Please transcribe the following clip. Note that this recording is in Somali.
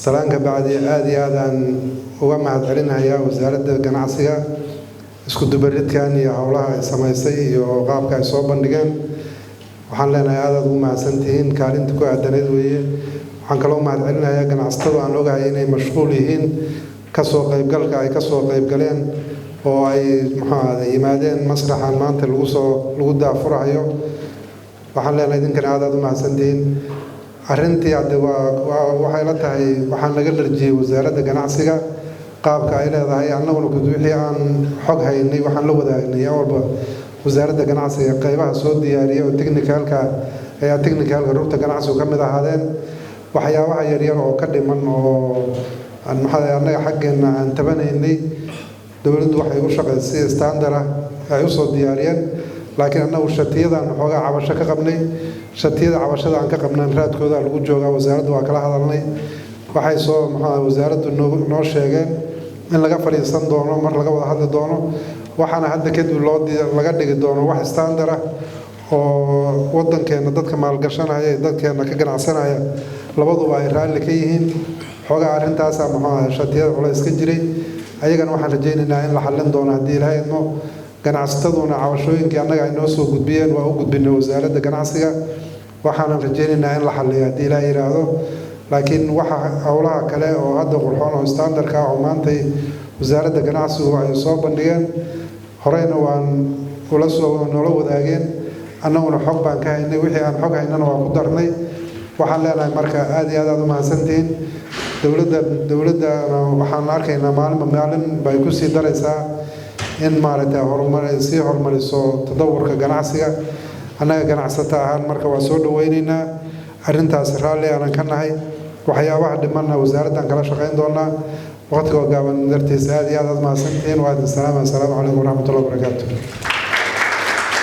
Salaanka bacdi, aada iyo aad aan uga mahadcelinayaa Wasaaradda Ganacsiga isku dubaridkan iyo howlaha ay samaysay iyo qaabka ay soo bandhigeen. Waxaan leenahay aad aad ugu mahadsantihiin, kaalinta ku aadanayd weeye. Waxaan kaloo mahadcelinayaa ganacsatada aan ogahay inay mashquul yihiin, kasoo qaybgalka ay kasoo qaybgaleen oo ay, muxuu ahaaday, yimaadeen masraxan maanta lagu soo lagu daafurahayo. Waxaan leenahay idinkana aad aad u mahadsantihiin. Arrintii hadde waa waxay la tahay waxaan laga dharjiyey Wasaaradda Ganacsiga qaabka ay leedahay. Annaguna wixii aan xog haynay waxaan la wadaagnay awalba Wasaaradda Ganacsiga. Qaybaha soo diyaariyay oo technicalka ayaa technicalka rugta ganacsigu ka mid ahaadeen. Waxyaabaha yaryar oo ka dhiman oo aan, maxaa, annaga xaggeenna aan tabanaynay, dowladdu waxay u shaqaysay si standard ah ay usoo diyaariyeen, laakiin annagu shatiyadan xoogaa cabasho ka qabnay. Shatiyada cabashada aan ka qabnaan raadkooda lagu joogaa. Wasaaraddu waa kala hadalnay. Waxay soo, maxaa, wasaaraddu noo sheegeen in laga fadhiisan doono, mar laga wada hadli doono, waxaana hadda kadib loo laga dhigi doono wax standard ah oo wadankeena dadka maalgashanaya iyo dadkeena ka ganacsanaya labaduba ay raalli ka yihiin. Xoogaa arrintaasaa, muxuu ahay, shatiyada culays ka jiray. Ayagana waxaan rajaynaynaa in la xallin doono haddii Ilaahay idmo. Ganacsataduna cabashooyinkii annaga ay noo soo gudbiyeen waa u gudbinay Wasaaradda Ganacsiga, waxaanan rajaynaynaa in la xalliyo haddii Ilaahay yidhaahdo. Laakiin waxa howlaha kale oo hadda qurxoon oo standardka ah oo maantay Wasaaradda Ganacsigu ay soo bandhigeen, horeyna waan ula soo noola wadaageen, annaguna xog baan ka haynay. Wixii aan xog haynana waa ku darnay. Waxaan leenahay marka aada iyo aad aad u mahadsantihiin. Dowladdana waxaan arkaynaa maalinba maalin bay kusii daraysaa in, maaragtay, horumar sii horumariso tadawurka ganacsiga. Annaga ganacsato ahaan marka waa soo dhaweyneynaa arrintaas, raalli aanan ka nahay. Waxyaabaha dhimanna wasaaraddan kala shaqayn doonaa. Waqtigoo gaaban dartiis, aada iyo aad aad mahadsantihiin. Waa idin salaama. Assalaamu calaykum waraxmatullahi wabarakaatu.